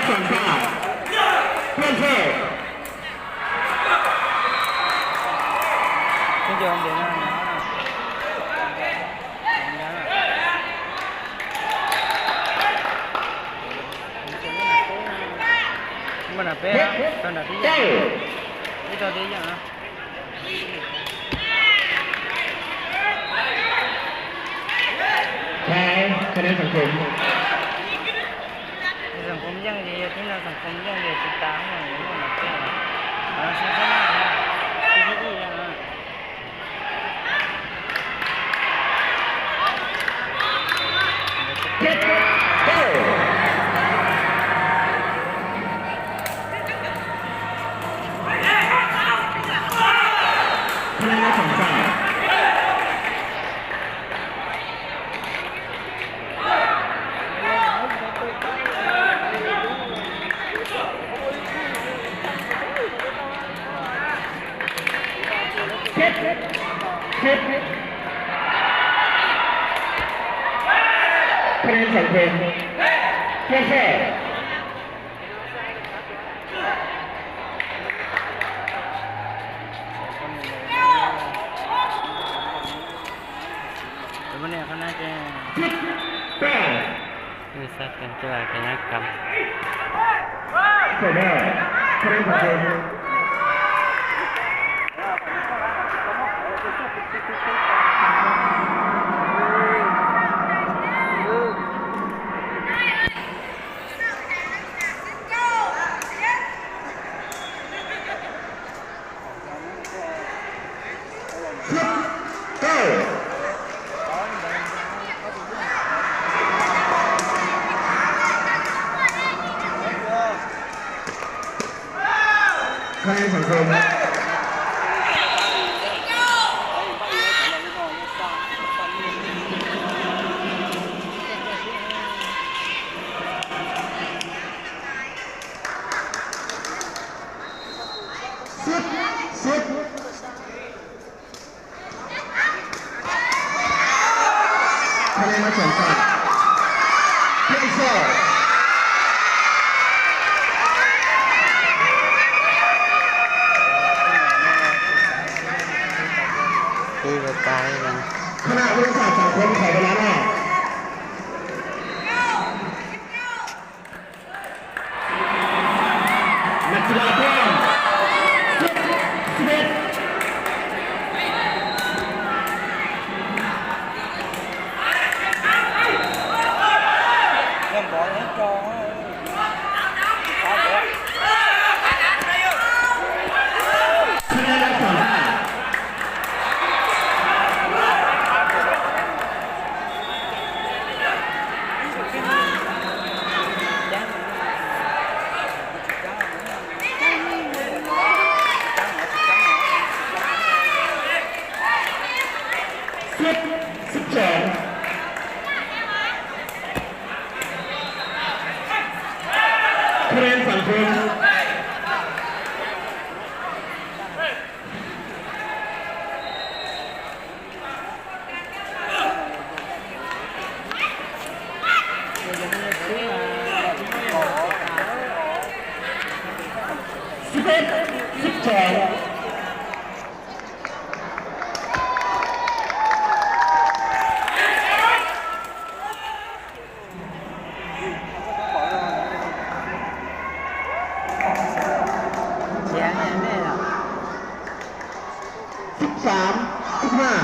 ສອງສາມ ເພື່ອນເຊີ ແພ້ຄະແນນສັງຄົມ. ສັງຄົມຢ່າງດຽວ ທີມງານສັງຄົມຢ່າງດຽວ ຕິດຕາມເຮົາຢູ່ນະ ເຈົ້າ ເຮົາຊິຊະນະນະ ທີ່ດີນະ. ເຈັດ ເກົ້າ ຄະແນນລະສອງສາມ. ເຈັດ ເຈັດ ຄະແນນສັງຄົມ ເພື່ອນເຊີ ເອີ ສັດກັນກິລາກາຍະກຳ ຄະແນນສັງຄົມ ສິບ ສິບ ຄະແນນມາສອງຝ່າຍ ເພເຊອ ຄືວ່າຕາຍແລ້ວ ຄະນະວິທະຍາສາດສັງຄົມ ຂໍເວລາໜ້ອຍ. ນັກກິລາພ້ອມ ສິບ ສິບເອັດ ເລີ່ມບອນໃຫ້ຈອງ ຄະແນນລະສອງຫ້າ. ສິບ ສິບສອງ ຄະແນນສັງຄົມ. ສິບເອັດ ສິບສອງ. ສິບສາມ ສິບຫ້າ.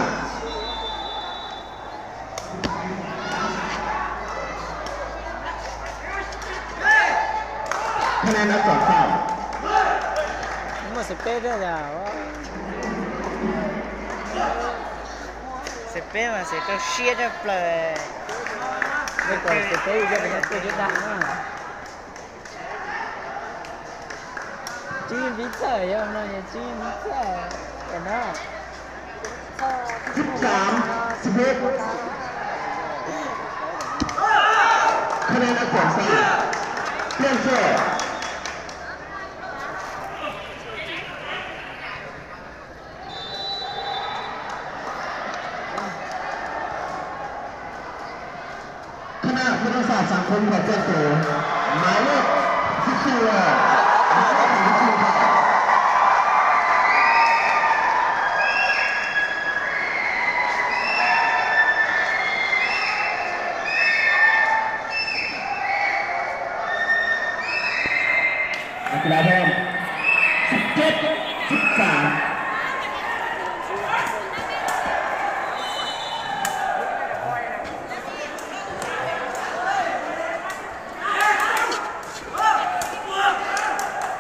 ຄະແນນອັກສອນຂາວ ມັນບໍ່ສະເປດເດີຈ້າ. ສະເປດມັນເສຍໂຕເຊຍເດີເປີ. ເດີເປີ ສະເປດ ຢ່າໄປເຮັດໂຕຈຸດດັງນະ. ຈະຍິງພິເສດ ເອົາໜ້ອຍ ຈະຍິງພິເສດເນາະ. ສິບສາມ ສິບຫົກ. ຄະແນນອັກສອນຂາວ ປ່ຽນເສີ. ຄະນະວິທະຍາສາດສັງຄົມ ຂໍປ່ຽນໂຕ ໝາຍເລກ ນັກກິລາພ້ອມ ສິບເຈັດ ສິບສາມ.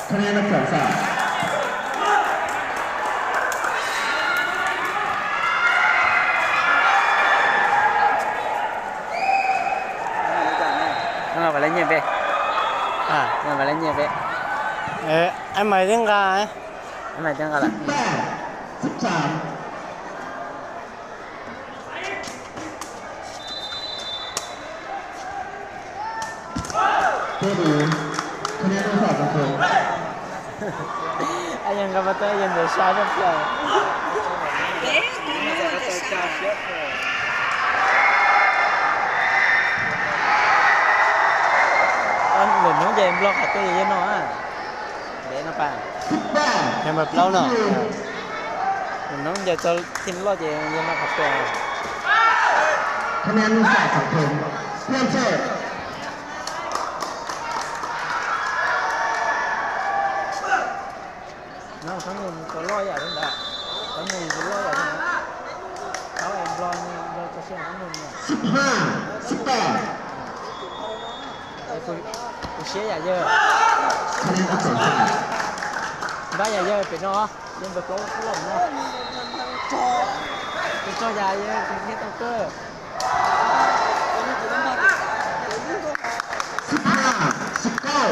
ຄະແນນນັບສອງສາມ. ເອົາໄປແລ້ວເຫຍບເດ້ ອ່າ ເອົາໄປແລ້ວເຫຍບເດ້ ເອີ ອັນໃໝ່ເຖິງກາ ອັນໃໝ່ເຖິງກາລະ ສິບແປດ ສິບສາມ. ເຕະດີ ຄະແນນໂທລະສັບຂອງເພິ່ນ ອາຍັງກະມາເຕີຍເຢັນເດີຊາດເພື່ອນ ອັນເດີນ້ອງໃຫຍ່ບລັອກຫາເຕີຍເຢັນເນາະ ເດ້ນະປາ ແຮມແບບເລົ່າເນາະ ເອີ ນ້ອງຢາກຈະຖິ້ມຫຼອດເອງ ຢາກມາຂັດຕົວ ຄະແນນສາມສັງຄົມ ປ່ຽນເສີບ ນ້ອງທັງໜຶ່ງຕົວລ້ອຍຢ່າງນັ້ນດາ ທັງໜຶ່ງຕົວລ້ອຍຢ່າງນັ້ນ ເອົາເອງບລັອກນີ້ ບລັອກຈະເຊື່ອງທັງໜຶ່ງເນາະ ສິບຫ້າ ສິບແປດ. ເອີ ກູ ກູເຊຍຢ່າເຢີ ຄະແນນອັກສອນສາມ ໄດ້ຢ່າເຢີເປັນເນາະ ເປັນແບບເຮົາລົມເນາະ ເປັນຈໍຢ່າເຢີ ເປັນເຮັດເອົາເກີ ສິບຫ້າ ສິບເກົ້າ.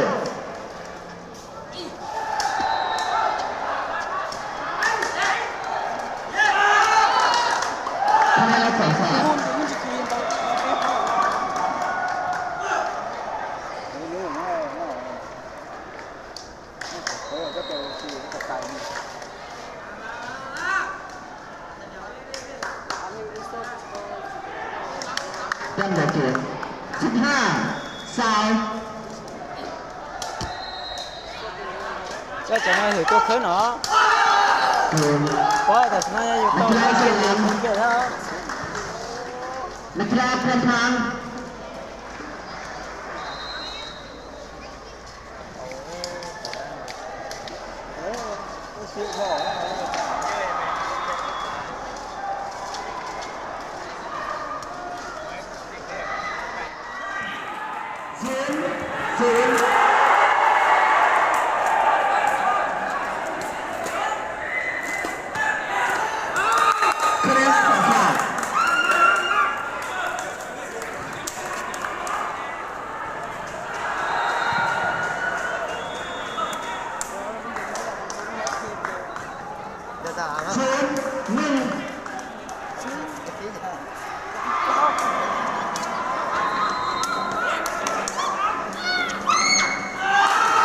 ຄະແນນອັກສອນສາມ ຍັງບໍ່ເກມ ສິບຫ້າ ຊາວ. ເຈົ້າຈະມາຖືຕົວເຄິ່ງເນາະ ໂອ້ຍ ແຕ່ສະນະຢູ່ຕໍ່ ນັກກິລາສວນ ນັກກິລາເພື່ອນທາງ. ສູນ ສູນ ຄະແນນສອງສາມ. ສູນ ໜຶ່ງ.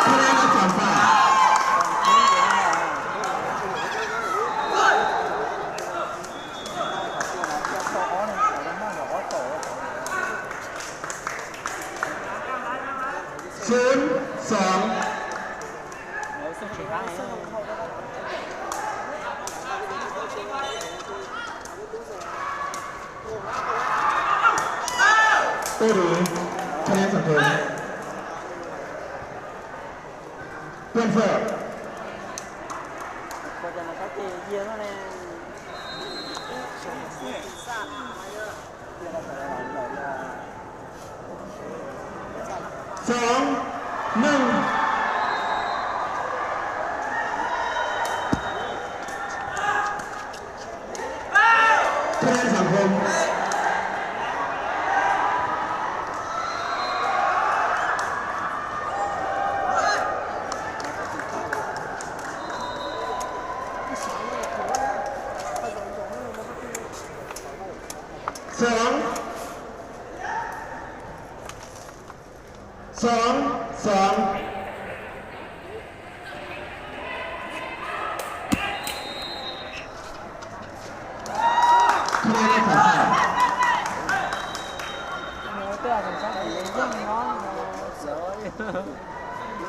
ຄະແນນສອງສາມ. ສູນ ສອງ. ໂອ້ໂຫ ຄະແນນສັງຄົມ ປ່ຽນເສີບ. ສອງ ໜຶ່ງ. ຄະແນນສັງຄົມ. ສອງ ສອງ ສອງ. ສ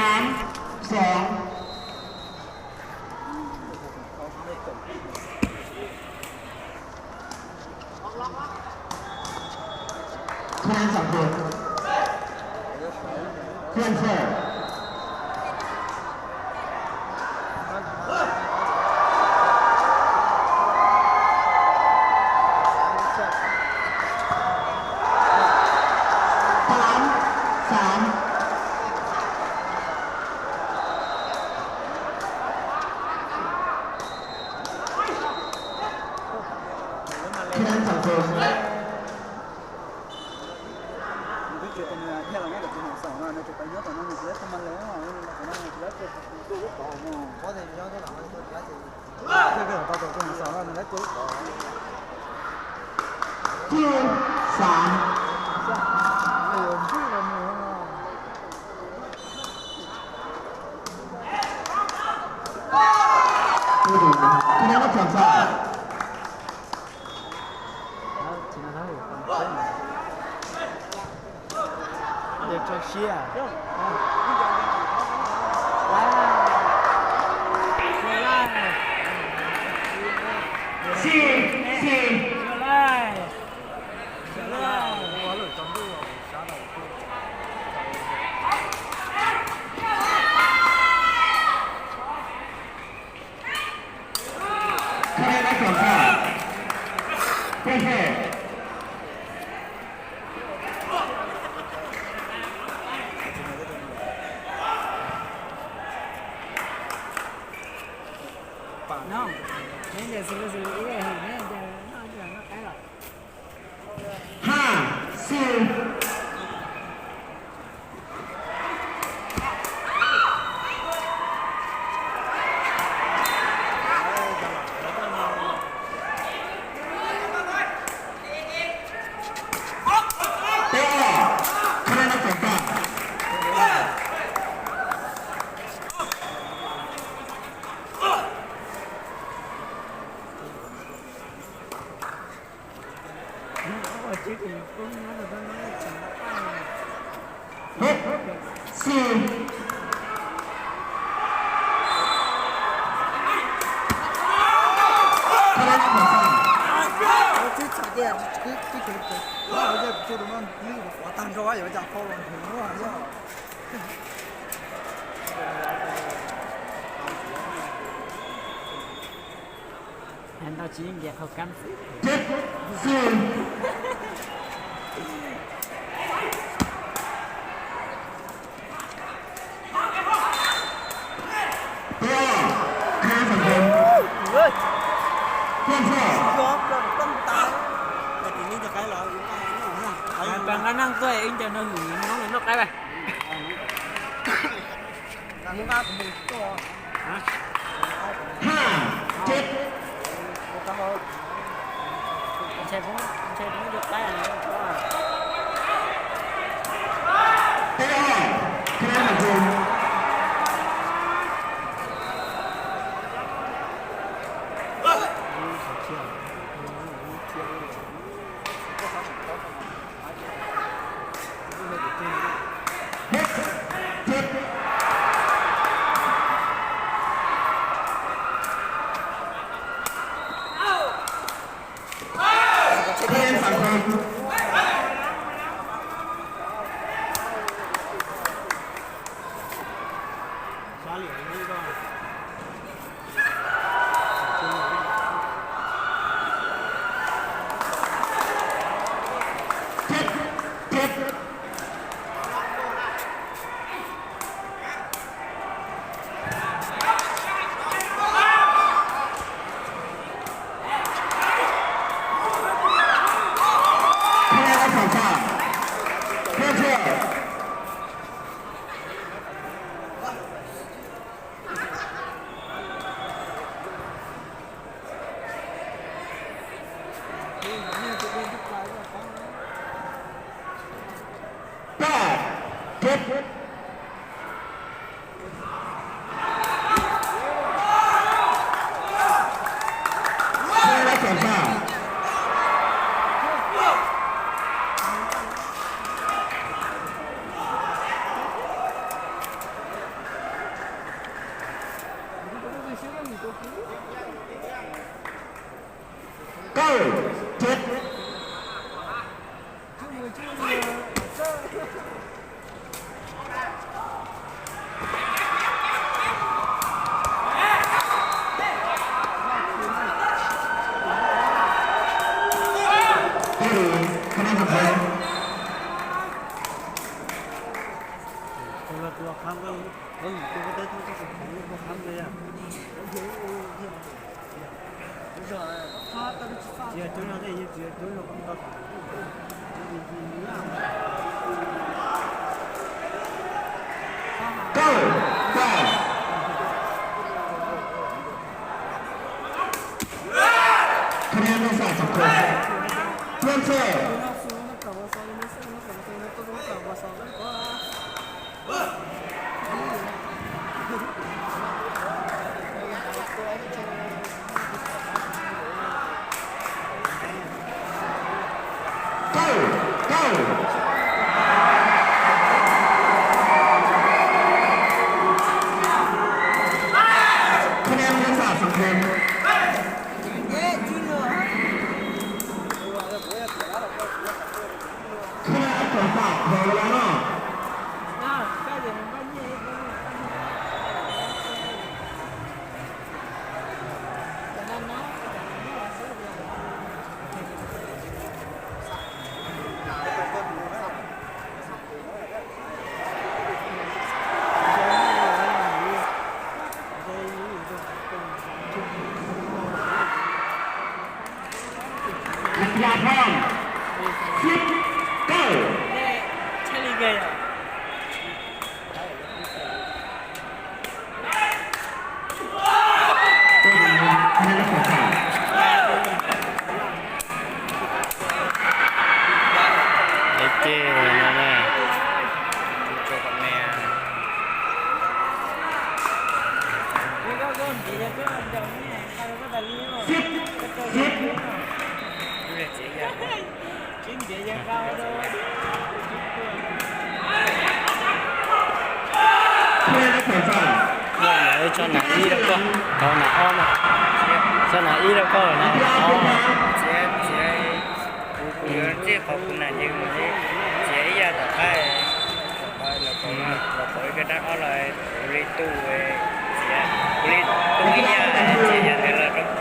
າມ ສອງ ຄະແນນສອງຄົນ ເພື່ອນເຊີ ສາມ ສາມ ຄະແນນສອງຄົນ. ໂຕລະຕົວຄ້ຳກໍ ເອີ ໂຕກໍໄດ້ ໂຕກໍຄ້ຳເລີຍອະ. ເກົ້າ ເກົ້າ ຄະແນນໃນສາມສິບຄົນ ເພື່ອນເຊີ. ເກົ້າ ເກົ້າ ຄະແນນເປັນສາມສິບຄົນ. ຄະແນນເປັນສາມສິບຄົນແລ້ວເນາະ. ນັກກິລາພ້ອມ ສິບ ເກົ້າ. ເອເຈ ເລີຍນະແມ່ ໂຈກັບແມ່. ສິບ ສິບ ເພື່ອນນັກແຂ່ງຂັນ ເອີ ຊອນໜ້າອີ່ແລ້ວກໍ ເອົາໜ້າອ້ອມມາ ຊອນໜ້າອີ່ແລ້ວກໍໜ້າອ້ອມມາ. ເສຍ ເສຍ ເສຍ ຂອບຄຸນນະ ເສຍ ເສຍອີ່ຫຍັງຕໍ່ໄປ ຕໍ່ໄປ ແລ້ວກໍມາ ແລ້ວກໍອີກກະນັ້ນອອນລາຍ ບຣິຕູເອ ເສຍ ບຣິຕູເອ ເສຍ ເສຍ ເສຍ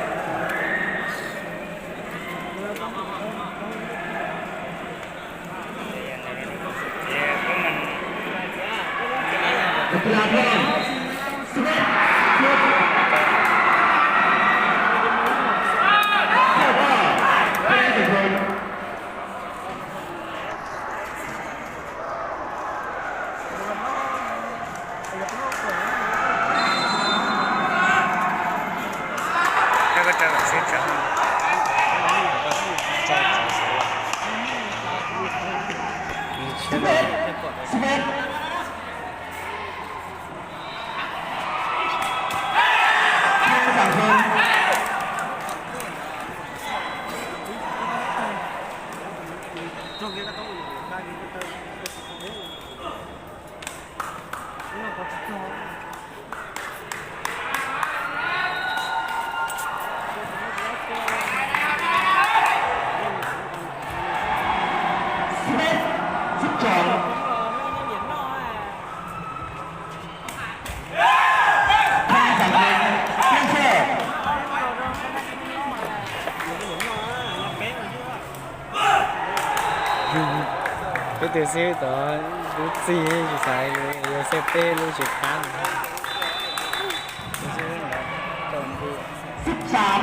Cái từ xíu đó, lũ gì hay gì xài, rồi xe pê, lũ chỉ khám. Từ xíu đó, đồng đi. ສິບສາມ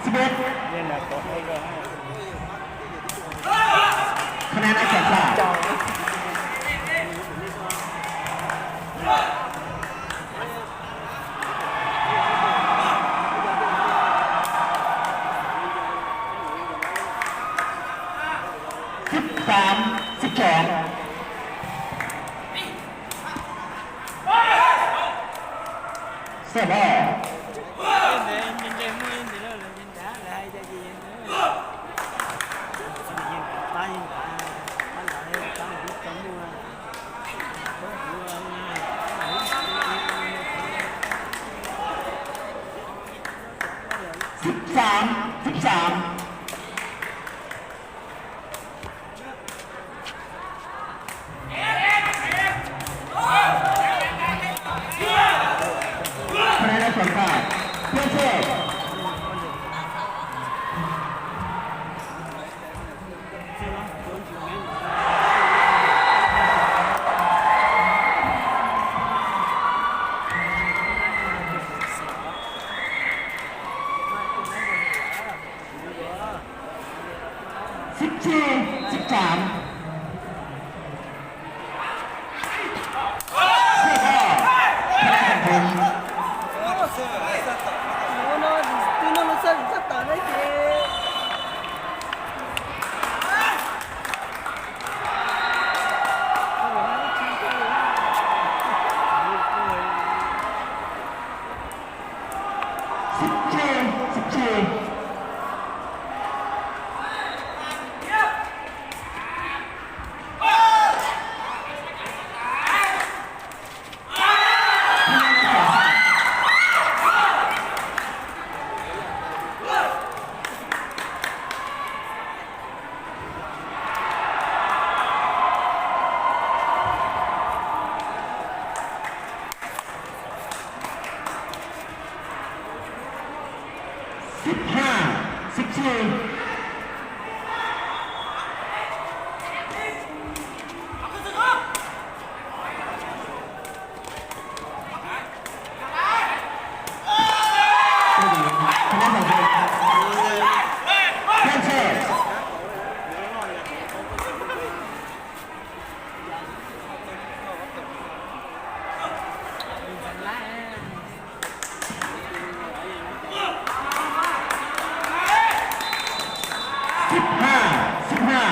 ສິບເອັດ Nên là có ai rồi. ຄະແນນໃນແຂ່ງຂັນ ສິບສາມ ສິບສອງ ເສີບອອກ. ສິບສາມ ສິບຫ້າ ຄະແນນຂອງຜົມ ສິບສີ່ ສິບສີ່ ສິບຫ້າ ສິບສີ່ ສິບຫ້າ ສິບຫ້າ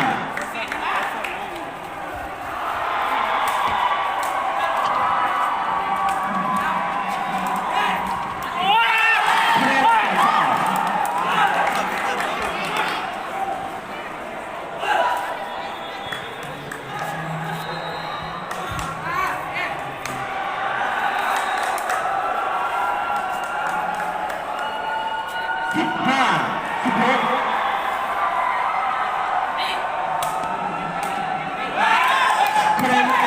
ສິບຫ້າ ສິບຫົກ ຄະແນນຂອງທ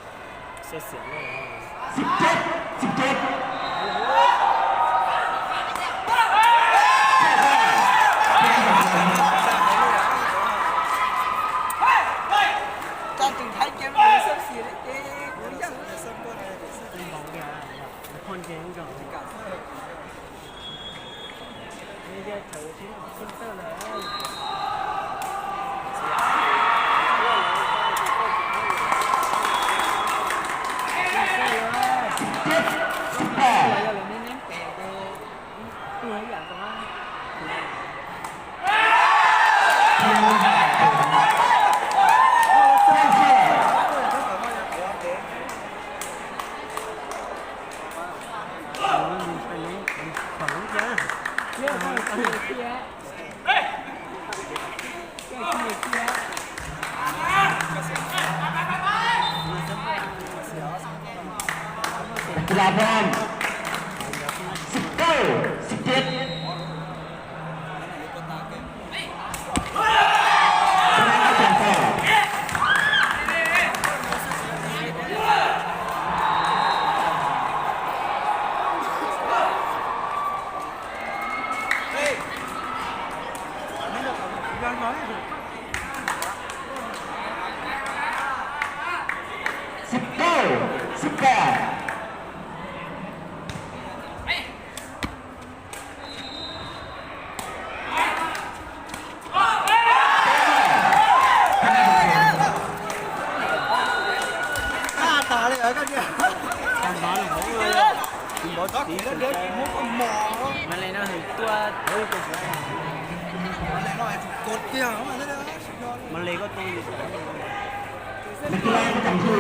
ີມ ສິບເຈັດ ສິບເຈັດ ການຈຶ່ງທ້າຍເກມ ກິລາພອນ ສິບເກົ້າ ສິບເຈັດ. ຍັງໜ້ອຍ. ມັນເລີຍເນາະ ເຫັນຕົວ ມັນເລີຍກໍຕົວ ນັກກິລາປະຈຳທີ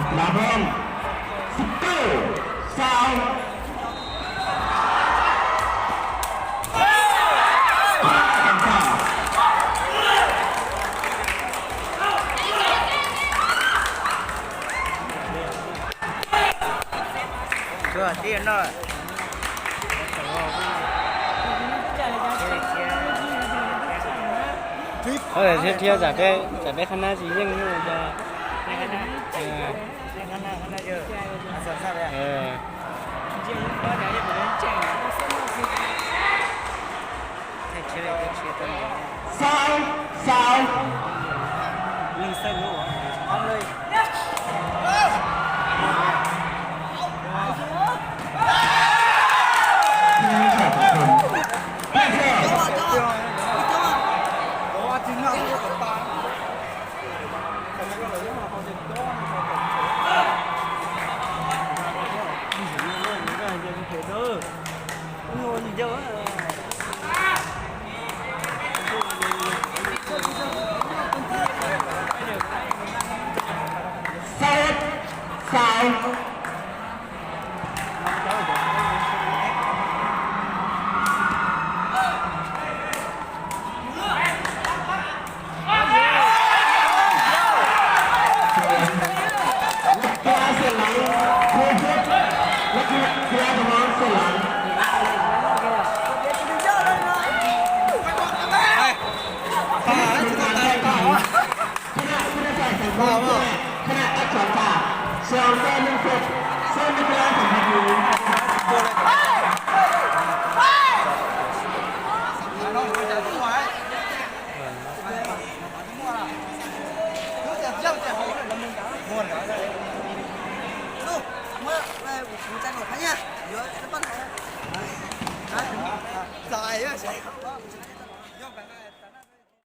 ມ ລາວອນ ສິບເກົ້າ ຊາວ. ເອີ ທຽບ ທຽບຈາກໄປ ຈາກໄປຄະນະຊິຍັງຢູ່ຈະ ເອີ ເອີ ຊາວ ຊາວ ເອົາເລີຍ. ຈ່າຍເອີຍ.